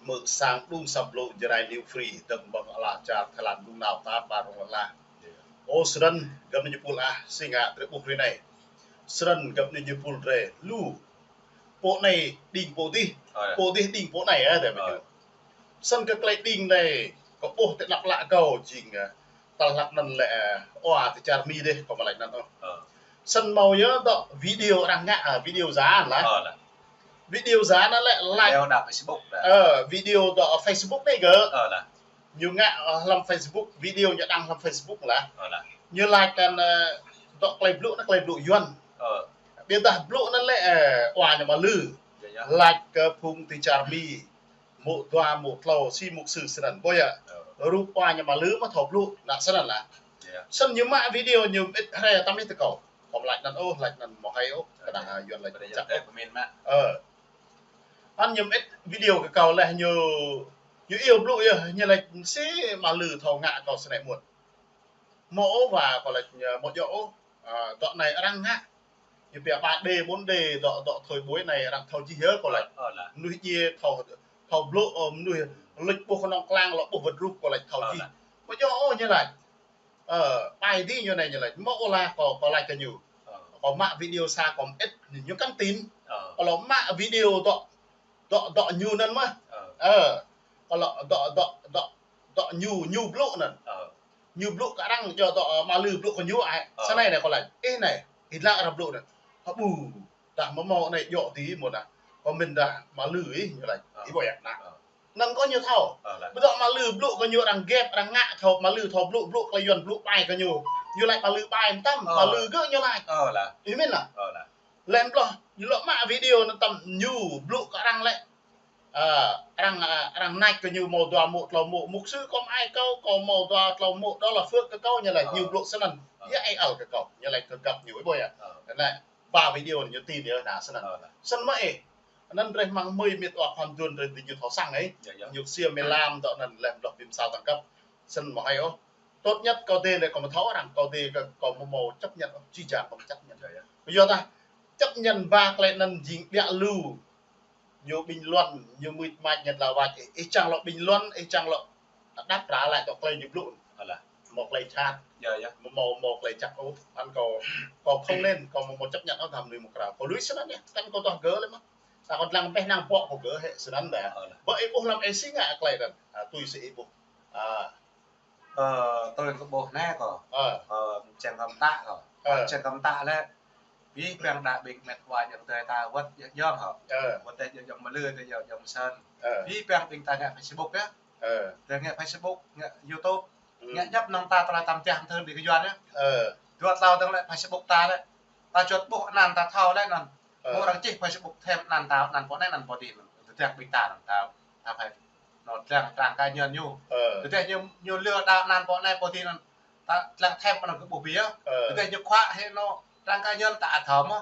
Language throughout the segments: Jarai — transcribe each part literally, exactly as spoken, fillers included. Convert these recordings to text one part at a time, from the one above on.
mơ̆ng sang đŭng săp blŭ Jrai New Free, dơ̆ng ƀơ̆ng ala čar Thái Lan đŭng nao ta ƀar rŏng lăn la. Ơ, snăn găp ni ñu pul ah, si ngă drơi ƀuh rĭ anai. Snăn găp ni ñu pul drơi lu. Pô anai đing pô dih, pô dih đing pô anai, ơ, tơ mơ̆ ñu. Snăn kơ klei đing anai, kâo ƀuh tơ anăp ală kâo jing, ơ, tal hlăk anăn lĕ, ơ, ua tơ čar Mi dih, kâo mă lač anăn ôh. Snăn hmâo yơh dŏ video arăng ngă, ơ, video giả lah. Video giả anăn lĕ lač. Video đa Facebook đa. Ơ, video dŏ Facebook anai gơ̆. Ñu ngă, ơ, hlăm Facebook, video ñu đăng hlăm Facebook lah. Ñu lač anăn, ơ, dŏ klei blŭ anăn klei blŭ Yuăn. Ƀiădah blŭ anăn lĕ, ơ, ua ñu mă lư. Lač kơ phung ti čar Mi. Mô̆ dua, mô̆ tlâo, si mục sư snăn. Ƀuh yơh. Rup ua ñu mă lư mơ̆ thâo blŭ, anăn snăn lah. Snăn ñu mă video ñu mơĭt hrơi tăm ih tơ kâo. Kâo mă lač anăn ôh, lač anăn mơ̆ hai ôh. Kơnang, ơ, Yuăn lač ƀu čăk ôh. Ơ. Anăn ñu mơĭt video kơ kâo leh ñu, ñu iâu blŭ yơh, ñu lač si mă lư thâo ngă kâo snei mŭt. Mơ̆ ôh wa kâo lač, ơ, mơ̆ djŏ ôh, ơ, dŏ anai arăng ngă. Ñu pia ba D, bốn D, dŏ, dŏ thời buổi anai arăng thâo jih yơh kâo lač. Mnuih djiê thâo, thâo blŭ, ơ, mnuih luč ƀuh kơnơ̆ng klang lŏ ƀuh wơ̆t rup kâo lač thâo jih. Mơ̆ djŏ ôh ñu lač. Ơ, pai dih ñu anai ñu lač. Mơ̆ ôh lah kâo, kâo lač kơ ñu. Kâo mă video sa kâo mơĭt, ñu kăn tin. Kâo lŏ mă video dŏ, dŏ, dŏ ñu anăn mơ̆. Ơ, kâo lŏ dŏ, dŏ, dŏ, dŏ ñu, ñu blŭ anăn. Ñu blŭ kơ arăng, djŏ dŏ, ơ, mă lư blŭ kơ ñu ai. Snei anai kâo lač. Ih anai, ih lăng arăng blŭ anăn. Hơbu, dah mơ̆ hmâo anai djŏ dih mơ̆ dah. Kâo mĭn dah mă lư ih, ñu lač. Ih ƀuh yơh, anăn. Anăn kâo ñu thâo. Ƀiădah mă lư blŭ kơ ñu arăng gĕp, arăng ngă thâo, mă lư thâo blŭ, blŭ klei Yuăn blŭ ƀai kơ ñu. Ñu lač mă lư ƀai mơtam, mă lư gơ̆ ñu lač. Ih mĭn lah. Leh anăn ƀlŏh, ñu lŏ mă video anăn tăm ñu blŭ kơ arăng lĕ. Ơ, arăng, ơ, arăng nač kơ ñu hmâo dua mô̆, tlâo mô̆, mục sư kâo mơai kâo, kâo hmâo dua, tlâo mô̆, đó là phước kơ kâo, ñu lač ñu blŭ snăn. Yơh ai ăl kơ kâo, ñu lač kơ găp ñu, ih ƀuh yơh. Anăn, ba video ñu tin yơh, anăn snăn. Snăn mơ̆ ih. Anăn drei hmăng mơi miêt wa khua mduôn drei dih ñu thâo săng ih. Ñu ksiêm mlam dŏ anăn leh ƀlŏh bi msao tơngkăp. Snăn mơ̆ hai ôh. Tốt nhất kâo dê lĕ kâo mơ̆ thâo arăng, kâo dê kơ kâo mơ̆ mâo chấp nhận ôh, jih jang kâo mơ̆ chấp nhận. Yua dah chấp nhận ba klei anăn jing ƀiă lu. Ñu bình luận, ñu mưč mač ñĕt la wač, ih, ih čang lŏ bình luận, ih čang lŏ đáp trả lại dŏ klei ñu blŭ. Mâo klei jhat. Mâo, mâo, mâo klei jăk ôh. Anăn kâo, kâo không nên, kâo mơ̆ mâo chấp nhận ôh tơdah mnuih mơ̆ krao. Kâo lui snăn yơh, kăn kâo tuah gơ̆ lĕ mơ̆. Dah kâo dlăng pĕh năng pŏk kâo gơ̆ hĕ snăn dah. Ƀơ ih ƀuh hlăm ih si ngă klei anăn. Ơ, tui si ih ƀuh. Ơ, tui kâo ƀuh anai kâo. Ơ, čang kâo mtă kâo. Čang kâo mtă lĕ. Bi păng đa ƀing met wa ayŏng adơi ta wơ̆t ayŏng hŏ. Wơ̆t ayŏng mă lư, ayŏng mơsơn. Bi păng ƀing ta ngă Facebook yơh. Tơ ngă Facebook, ngă YouTube. Ngă djăp anăn ta tơlơi tăm tiah mthưr ƀing kơ Yuăn yơh. Dua tlâo dơ̆ng lĕ Facebook ta lĕ. Ta juăt ƀuh anăn ta thâo lĕ anăn. Mơ̆ arăng čih Facebook thêm anăn ta, anăn pô anai, anăn pô dih, anăn. Tơdah ƀing ta anăn ta, ta phải anăn dlăng trang cá nhân ñu. Tơdah ñu, ñu lừa đảo anăn pô anai pô dih anăn. Ta dlăng thêm anăn kơ ƀuh bi yơh. Tơdah ñu khua hĕ anăn trang cá nhân ta ăt thâo mơ̆.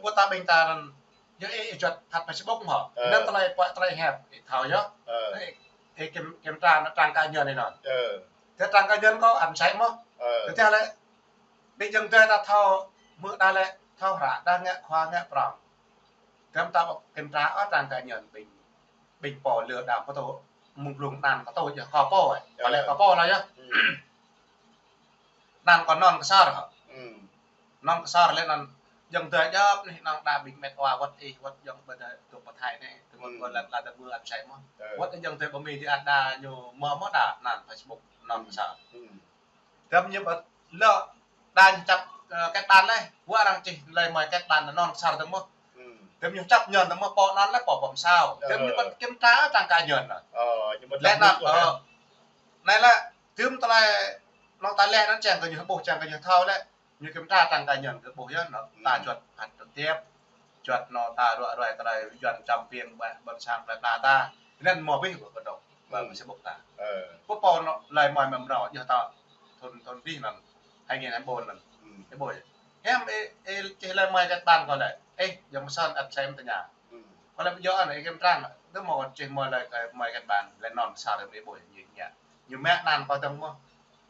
Pô ta ƀing ta anăn, ñu ih, ih juăt phat Facebook mơ̆. Anăn tơlơi pơhiăp, tơlơi hiăp, ih thâo yơh. Ih, ih kiểm, kiểm tra anăn trang cá nhân ih anăn. Tơdah trang cá nhân kâo ăt msĕ mơ̆. Tơdah lĕ, ƀing ayŏng adơi ta thâo, mơ̆ đa lĕ, thâo hră, đa ngă khua, ngă prŏng. Tơdah ta kiểm tra ôh trang cá nhân ƀing, ƀing pô lừa đảo pơtô, mơ̆ng blung anăn pơtô yơh, kơ pô, ơ. Kơ lĕ kơ pô lah yơh. Anăn kơ non Ksor hŏ. Non Ksor lĕ anăn, ayŏng adơi djŏp anei, anăn đa ƀing met wa wơ̆t ih, wơ̆t ayŏng adơi dôk pơ Thái anei, tơmơ̆n kơ lăt, lăt tơmơ̆n ăt msĕ mơ̆. Wơ̆t ayŏng adơi pơ Mi dih ăt đa ñu mơ̆ mơ̆ đa anăn Facebook, non Ksor. Tơdah ñu ƀu lŏ đa ñu čăp, ơ, kết bạn lĕ. Wơ̆t arăng čih lĕ mơi kết bạn anăn non Ksor tơmơ̆. Tơdah ñu chấp nhận tơmơ̆ pô anăn lĕ pô pơm sao. Tơdah ñu ƀu kiểm tra trang cá nhân anăn. Lĕ anăn, ơ. Anai lĕ, tơdah tơlơi anăn ta lĕ anăn čang kơ ñu ƀuh, čang kơ ñu thâo lĕ. Ñu kiểm tra trang cá nhân kơ ƀuh yơh, anăn ta juăt phat trực tiếp. Juăt anăn ta ruai ruai tơlơi Yuăn čăm piêng ƀă ƀôn sang plei pla ta. Anăn mơ̆ bih ƀă kơ dŏ. Ƀă Facebook ta. Pô pô anăn lĕ mơi mơ̆ mrâo, yơh ta thun, thun dih anăn. Hai nghìn hai mươi bốn anăn. Ih ƀuh. Hiam ih, ih čih lĕ mơi kết bạn kơ lĕ. Ih, ayŏng mơsơn ăt sem tơña. Kơ lĕ ƀu djơ̆ anăn ih kiểm tra. Tơdah mơ̆ čih mơi lĕ kơ mơi kết bạn, lĕ non Ksor ih ƀuh ñu ngă. Ñu mă anăn pô dơ̆ng mơ̆.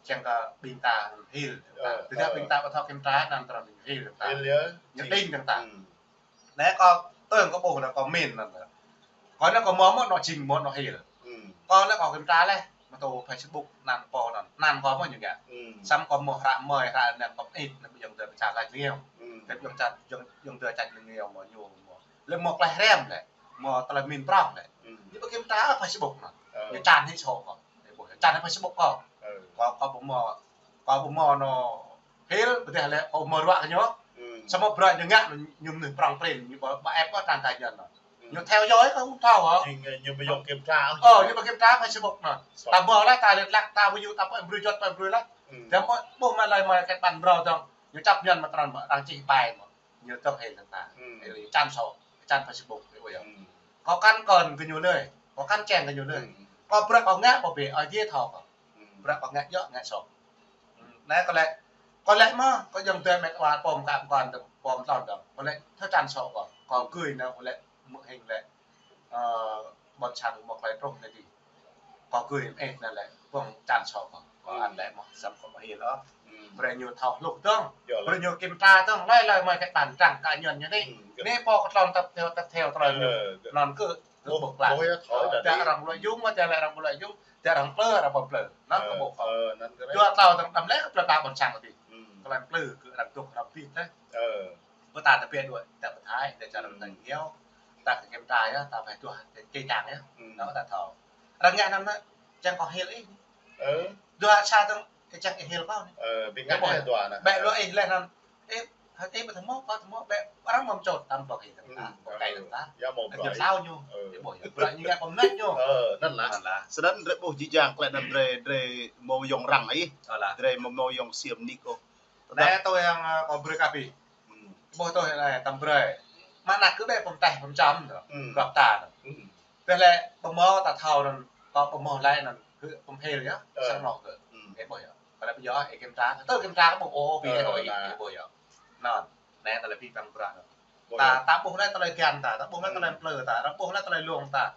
Čang kơ ƀing ta hil. Tơdah ƀing ta ƀu thâo kiểm tra anăn tơdah ñu hil ta. Ñu đing dơ̆ng ta. Anai kâo, tui kâo ƀuh anăn kâo mĭn anăn. Kâo anai kâo mơ̆ mơ̆ anŏ jing mơ̆ anŏ hil. Kâo anai kâo kiểm tra laih, mơ̆ tơ Facebook anăn pô anŭn, anăn kâo mơ̆ ñu ngă. Samơ̆ kâo mơ̆ hră mơi, hră anai kâo ĭt, anai ƀu yơ̆ng tơ pơčah lač lơngiao. Tơ yơ̆ng čăt, yơ̆ng, yơ̆ng tơ čăt lơngiao mơ̆ ñu mơ̆. Lĕ mơ̆ tơlơi hrăm lĕ, mơ̆ tơlơi min prŏng lĕ. Ñu ƀu kiểm tra Facebook anŭn. Ñu čan hĭ sô kâo. Ñu čan hĭ Facebook kâo. Kâo, kâo ƀu mơ̆, kâo ƀu mơ̆ anŏ hil, ƀu djơ̆ lĕ kâo mơ̆ ruă kơ ñu. Samơ̆ bruă ñu ngă, ñu mơnuih prŏng prin, ñu ƀu, ƀu ĕp kâo tran tai ñu anŭn. Ñu theo dõi kâo ƀu thâo hă. Jing, ơ, ñu ƀu yơ̆ng kiểm tra. Ơ, ñu ƀu kiểm tra Facebook anŭn. Ta mơ̆ laih, ta lĕ lăk, ta ƀu yua, ta pơmrui juăt, pơmrui laih. Tơdah mơ̆ ƀuh mă lơi mơi kĕt ƀăn brâo dơ̆ng, ñu čăp ñăn mă tran mă arăng čih ƀai mơ̆. Ñu tŏk hil tơ̆ng ta. Hil čan sô, čan Facebook, hil ƀu yơ̆ng. Kâo kăn kơn kơ ñu lơi, kâo kăn čeng kơ ñu lơi. Kâo bruă kâo ngă, kâo ƀu ai djai thâo kâo. Bruă kâo ngă djơ̆, ngă sô. Anai kâo lĕ, kâo lĕ mơ̆, kâo yơ̆ng tơ met wa pom kăm kơn, pom tlôn dơ̆ng. Kâo lĕ, thâo čan sô kâo. Kâo gui anai, kâo lĕ, mơ̆ hing lĕ, ơ, ƀôn sang mơ̆ klai truh anai dih. Kâo gui ĕp anai lĕ, ƀơ̆ng čan sô kâo. Kâo ăn lĕ mơ̆, samơ̆ kâo ƀu hil ôh. Brơi ñu thâo hluh dơ̆ng. Brơi ñu kiểm tra dơ̆ng. Lơi lơi mơi kĕt ƀăn trang cá nhân ñu anai. Anai pô kơ tlôn tăp theo, tăp theo tơlơi ñu. Anŭn kơ, kơ ƀuh klă. Tơdah arăng lợi dụng, tơdah lĕ arăng ƀu lợi dụng. Tơdah arăng plư, arăng ƀu plư. Anŭn kơ ƀuh kâo. Dua tlâo tơ̆ng đăm lĕ kơ plư ta ƀôn sang kơ dih. Kơ lăn plư, kơ arăng dŏ, arăng pit tơ̆. Ƀu ta tơbiă đuaĭ, ta pơthai, ta čar ta ngiao, ta kơ kiểm tra yơh, ta pơhiăp tuah, ta čih čang yơh. Anŭn ta thâo. Arăng ngă anŭn mơ̆, čang kâo hil ih. Dua sa tơ̆ng, ih čang ih hil kâo anai. Ƀing ngă ƀuh dua anai. Ƀĕ lu ih leh anŭn. Ih, ih ƀu thâo mơ̆, kâo thâo mơ̆, ƀĕ arăng mơ̆ čôt tam ƀơ̆k ih tơ̆ng ta, ƀơ̆k ih tơ̆ng ta. Yua mơ̆ bruă ñu. Ih ƀuh yơh, bruă ñu ngă pơmơnat ñu. Anŭn lah. Snăn drơi ƀuh jih jang klĕ anŭn drơi, drơi mơ̆ yơ̆ng arăng ih. Drơi mơ̆, mơ̆ yơ̆ng siam nik ôh. Anai tui yơ̆ng, ơ, kâo brơi kơ abih. Ƀuh tui anai, tăm brơi. Mă anăk kơ ƀĕ pơm teh, pơm čăm tơ. Găp ta tơ. Tơdah lĕ pơmơ̆ ta thâo anŭn, ta pơmơ̆ lĕ anŭn, kơ pơm hil yơh, sang anŏ kơ. Ih ƀuh yơh. Kơ lĕ ƀu yơh, ih kiểm tra. Tơ kiểm tra kơ ƀuh, ơ, ƀu hil ôh, ih ƀuh yơh. Anŭn, anai tơlơi pĭ păng bruă anŭn. Ta, ta ƀuh lĕ tơlơi kiăng ta, ta ƀuh lĕ tơlơi plư ta, ta ƀuh lĕ tơlơi luông ta.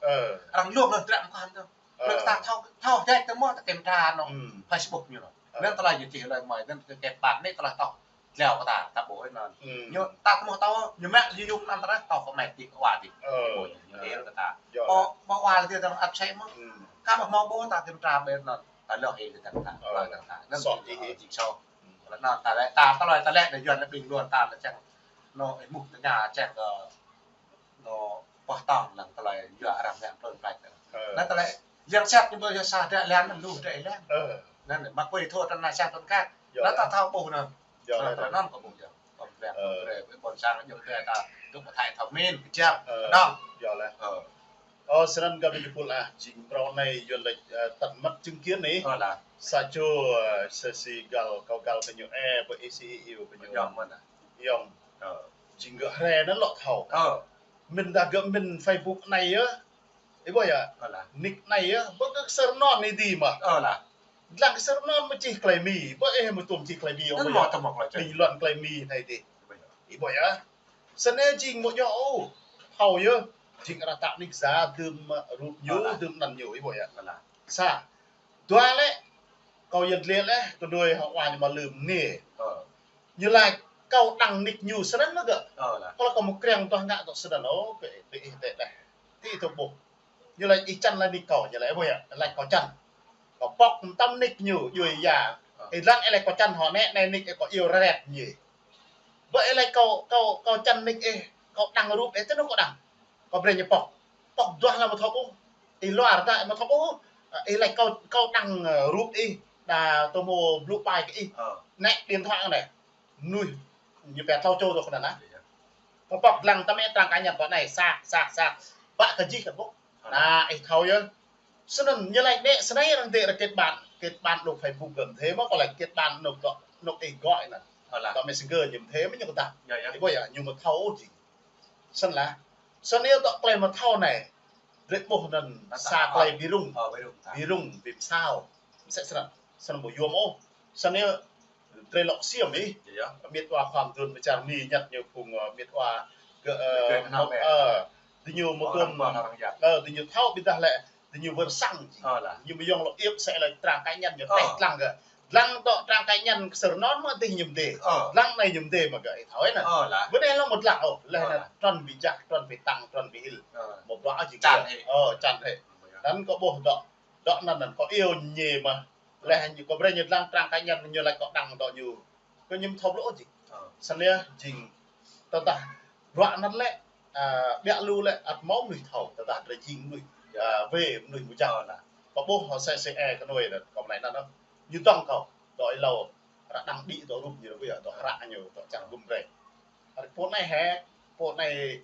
Arăng luông lĕ dră mơkăn tơ. Plư ta thâo, thâo djai tơ mơ̆ ta kiểm tra anŏ. Facebook ñu anŭn. Anŭn tơlơi ñu čih lơi mơi, anŭn kĕt ƀăn anai tơlơi tŏ. Dleo kơ ta, ta ƀuh anŭn. Ñu ta tơ mơ̆ tŏ, ñu mă ñu yŭm anŭn tơlơi tŏ kơ met ti kơ wa ti. Ƀuh ñu, ñu hil kơ ta. Ƀu, ƀu wa lĕ ti tơ̆ng ăt sĕ mơ̆. Kơ ƀu mơ̆ ƀuh ta kiểm tra ƀĕ anŭn. Ta lŏ hil kơ ta, ta lŏ kơ ta. Anŭn jing sô. Lĕ anŭn ta lĕ, ta tơlơi ta lĕ, anŭn yuan lĕ ƀing luăn ta lĕ čang. Anŏ ih mŭt tơña čang kơ anŏ pơh tŏng lăng tơlơi yua arăng ngă plơn plăč. Anŭn tơlơi yang sat ñu ƀu yua sa dră lăng, anŭn lu dră lăng. Anŭn mă kui thua tơnă sat tơnă kăt. Anŭn ta thâo ƀuh anŭn. Anŭn kơ ƀuh yơh. Kơ ƀuh yơh. Ƀôn sang yơh ta dŏ pơthai thâo min, kơjăp. Anŭn. Ơ, snăn găp ñu pul ah, jing phrâo anai yuan lĕ, ơ, tăt măt chứng kiến anai. Sa čô, ơ, sa si găl, kâo găl kơ ñu, ơ, ƀơi ih si iu kơ ñu. Yơ̆ng. Jing gơ̆ hrĕ anŭn lŏ thâo. Mĭn ta gơ̆ mĭn Facebook anai yơh. Ih ƀuh yơh. Nick anai yơh. Ƀơi kơ sơr anŭn anai dih mơ̆. Dlăng kơ sơr anŭn mơ̆ čih klei Mi. Ƀơi ih mơ̆ tŭm čih klei Mi. Ih ƀuh yơh. Ƀing luăn klei Mi anai dih. Ih ƀuh yơh. Snăn jing mơ̆ yơh ôh. Thâo yơh. Jing arăng tăk nick giả dưm rup ñu, dưm anăn ñu. Ih ƀuh yơh. Sa. Dua lĕ, kâo yơ̆ng dlĕ lĕ, kơ đuaĭ hŏng wa ñu mă lơ̆m anai. Ñu laĭ kâo đăng nick ñu snăn mơ̆ gơ̆. Kâo laĭ kâo mơ̆ kriăng tuah ngă tŏ snăn, ơ, kơ ih, ih tĕ đeh. Ti tŏ ƀuh. Ñu laĭ ih čan laĭ nick kâo, ñu laĭ ƀuh yơh, laĭ kâo čan. Kâo pŏk mơtam nick ñu, djuai ya. Ih dlăng ih laĭ kâo čan hŏ anai, anai nick ih kâo iâu rơret ñu. Ƀơi ih laĭ kâo, kâo, kâo čan nick ih, kâo đăng rup ih, tơ anŭn kâo đăng. Kâo brơi ñu pŏk. Pŏk duah lăm mơ̆ thâo ƀuh. Ih luar ta mơ̆ thâo ƀuh. Ih laĭ kâo, kâo đăng, ơ, rup ih. Đa tơ mơ̆ blŭ ƀai kơ ih. Anai điện thoại anai. Mơnuih ñu pĕ thâo čô tŏ kơ anăn ah. Kâo pŏk dlăng tơmĕ trang cá nhân kâo anai, săk, săk, săk. Ƀă kơ jih kơ ƀuh. Anai, ih thâo yơh. Snăn ñu laĭ anai, snei arăng dêh arăng kết bạn, kết bạn anŏ Facebook gơ̆ mơ̆ thê mơ̆ kâo laĭ kết bạn anŏ gơ̆, anŏ ih gơ̆ anăn. Tŏ Messenger ñu mơ̆ thê mơ̆ ñu kơ ta. Ih ƀuh yơh, ñu mơ̆ thâo ôh jing. Snăn lah. Snăn yơh tŏ klei mơ̆ thâo anai. Drơi ƀuh anăn sa klei bi rŭng. Bi rŭng, bi msao. Msĕ snăn. Snăn ƀu yôm ôh. Snăn yơh drơi lŏ ksiêm ih. Mĭt wa khua mduôn mơ̆ čar Mi ñăt ñu phung, ơ, mĭt wa gơ̆, ơ, ơ, diñu mơ̆ tŭm, ơ, diñu thâo ƀiădah lĕ, diñu wơr sang. Ñu mơ̆ yŏng lŏ iăp sĕ lĕ trang cá nhân ñu tĕh dlăng gơ̆. Lăng dŏ trang cá nhân kơsơr non mă tih ñu mơdê. Ơ. Lăng anai ñu mơdê mă gơ̆ ih thâo anŭn. Ơ, lah. Bơ anai lăng mơ̆ lăng ôh, leh anŭn trơn ƀu jak, trơn ƀu tăng, trơn ƀu hil. Ơ. Mơ̆ ƀuă jing. Čan hĭ. Ơ, čan hĭ. Anŭn kâo ƀuh dŏ, dŏ anŭn anŭn kâo iâu ñu mơ̆. Leh ñu kâo brơi ñu lăng trang cá nhân ñu laĭ kâo đăng dŏ ñu. Kơ ñu thâo lŏ jing. Ơ. Snăn yơh jing. Tơdah bruă anŭn lĕ, a, ƀiă lu lĕ ăt mâo mơnuih thâo, tơdah drơi jing mơnuih, a, wê mơnuih mơjao anŭn. Kâo ƀuh hŏ sĕ sĕ ê kơ nuai anŭn, kâo mơlai anŭn. Ñu dŏng kâo, dŏ êlâo, ră đăng đĭ dŏ rup ñu, dŏ hră ñu, dŏ čar gum brơi. Arăng pô anai hĕ, pô anai,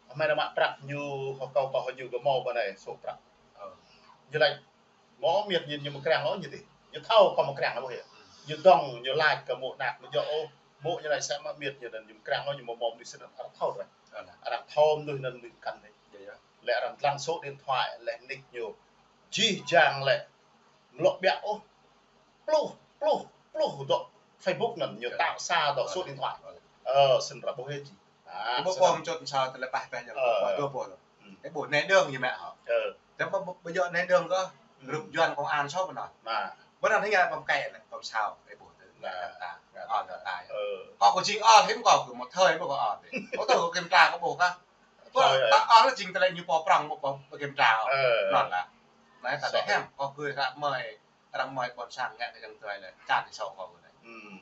hmei ră mă prăk ñu, hŏ kâo kâo hŏ ñu gơmâo ƀơi anai, sô̆ prăk. Ơ. Ñu laĭ, mơ̆ miêt ñu, ñu mơkrăng ôh ñu tih. Ñu thâo kâo mơkrăng ôh yơh. Ñu dŏng, ñu laĭ kơ mơ̆ anak, mơ̆ djơ̆ ôh. Mơ̆ ñu laĭ sĕ mă miêt ñu anŭn, ñu mơkrăng ôh, ñu mơ̆ mơ̆ mơnuih sĭt anŭn arăng thâo ră. Ơ, lah. Arăng thâo mơnuih anŭn mơnuih kăn đih. Yơh, yơh. Leh arăng lăng số điện thoại, leh nick ñu. Jih jang lĕ. Mlŏ ƀiă ôh. Pluh, pluh, pluh dŏ Facebook anŭn ñu tạo ra dŏ số điện thoại. Ơ, snăn ră ƀuh hĕ jing. Ơ, ƀuh ƀuh mčŭt sa tơlơi pah peh ñu. Ơ. Ƀuh ƀuh. Ơ, ƀuh anai dơ̆ng ñu mă hŏ. Ơ. Tơdah ƀu, ƀu djơ̆ anai dơ̆ng kơ. Rup Yuan công an sô̆ ƀơi anŭn. Ƀơi anŭn ñu pơm kĕ anai, pơm sao, ơ ƀuh tơ. Ơ, tơ ta. Ơ, tơ ta. Ơ. Kâo kơ jing ôh hiư̆m kâo kơ mơ̆ thơi ƀuh kâo ôh tơ. Kâo tơ kơ kiểm tra kâo ƀuh kơ. Ƀuh, ơ, ta ôh lĕ jing tơlơi ñu pô prŏng ƀuh pơkkiểm tra ôh. Ơ. Anŭn lah. Anai ta dŏ hiam, kâo kơ ră mơi. Arăng mơi ƀôn sang ngă kơ jăng tơlơi lĕ, čan hĭ sô̆ kâo kơ anai.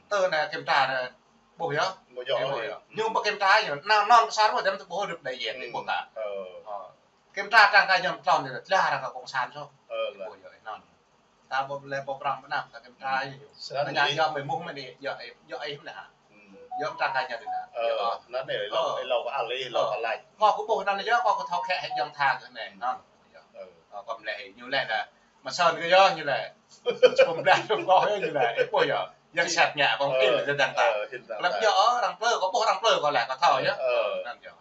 Tơ anai kiểm tra anai, ƀuh yơh. Ƀuh yơh. Ñu ƀu kiểm tra ñu, anŭn, anŭn pơsar mơ̆, dăm tơ ƀuh rup đại diện anai ƀuh kơ. Ơ. Ơ. Kiểm tra trang cá nhân tlôn anai, tlah arăng kơ cộng sản sô̆. Ơ, lah. Ƀuh yơh, anŭn. Ta ƀuh lĕ ƀuh prŏng mơnam, ta kiểm tra ñu. Snăn anai yơh. Yơh mơi mơ̆ng mơi anai, yơh, yơh ih anai hă. Yơh trang cá nhân anai. Ơ, yơh. Anŭn anai, ơ, ih lŏ, ih lŏ kơ alih, ih lŏ kơ laĭ. Kâo kơ ƀuh anŭn yơh, kâo kơ thâo khĕ hĕ jơ̆ng tha kơ anai, anŭn. Ơ. Ơ, kâo mơlai ñu lĕ anai. Mă sơ̆n kơ yơh ñu lĕ. Čơpơm blah čơpơm kâo yơh ñu lĕ. Ih ƀuh yơh. Yang sat ngă kâo il dơ̆ng ta. Ơ, hĭn dơ̆ng ta. Lăm yơh, ơ, arăng plư kâo ƀuh arăng plư kâo lĕ kâo thâo yơh. Ơ. Anŭn yơh.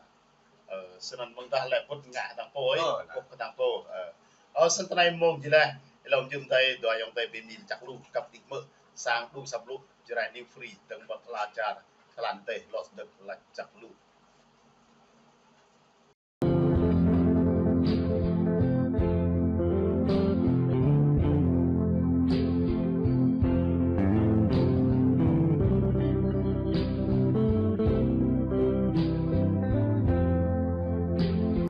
Ơ, snăn mơ̆ng tah lĕ pŭt ngă kơ dăng pô ih, ơ, lah. Ƀuh kơ dăng pô. Ơ. Ơ, snăn tơnai mông jih leh. Ih lŏ jum dai, dua ayŏng adơi ƀing mĭn čăk lu, kăp đĭ mơ̆. Sang đu săp lu, Jrai New Free, dơ̆ng ƀă tơlơi čar, tơlơi teh, lŏ dơ̆ng tơlơi čăk lu.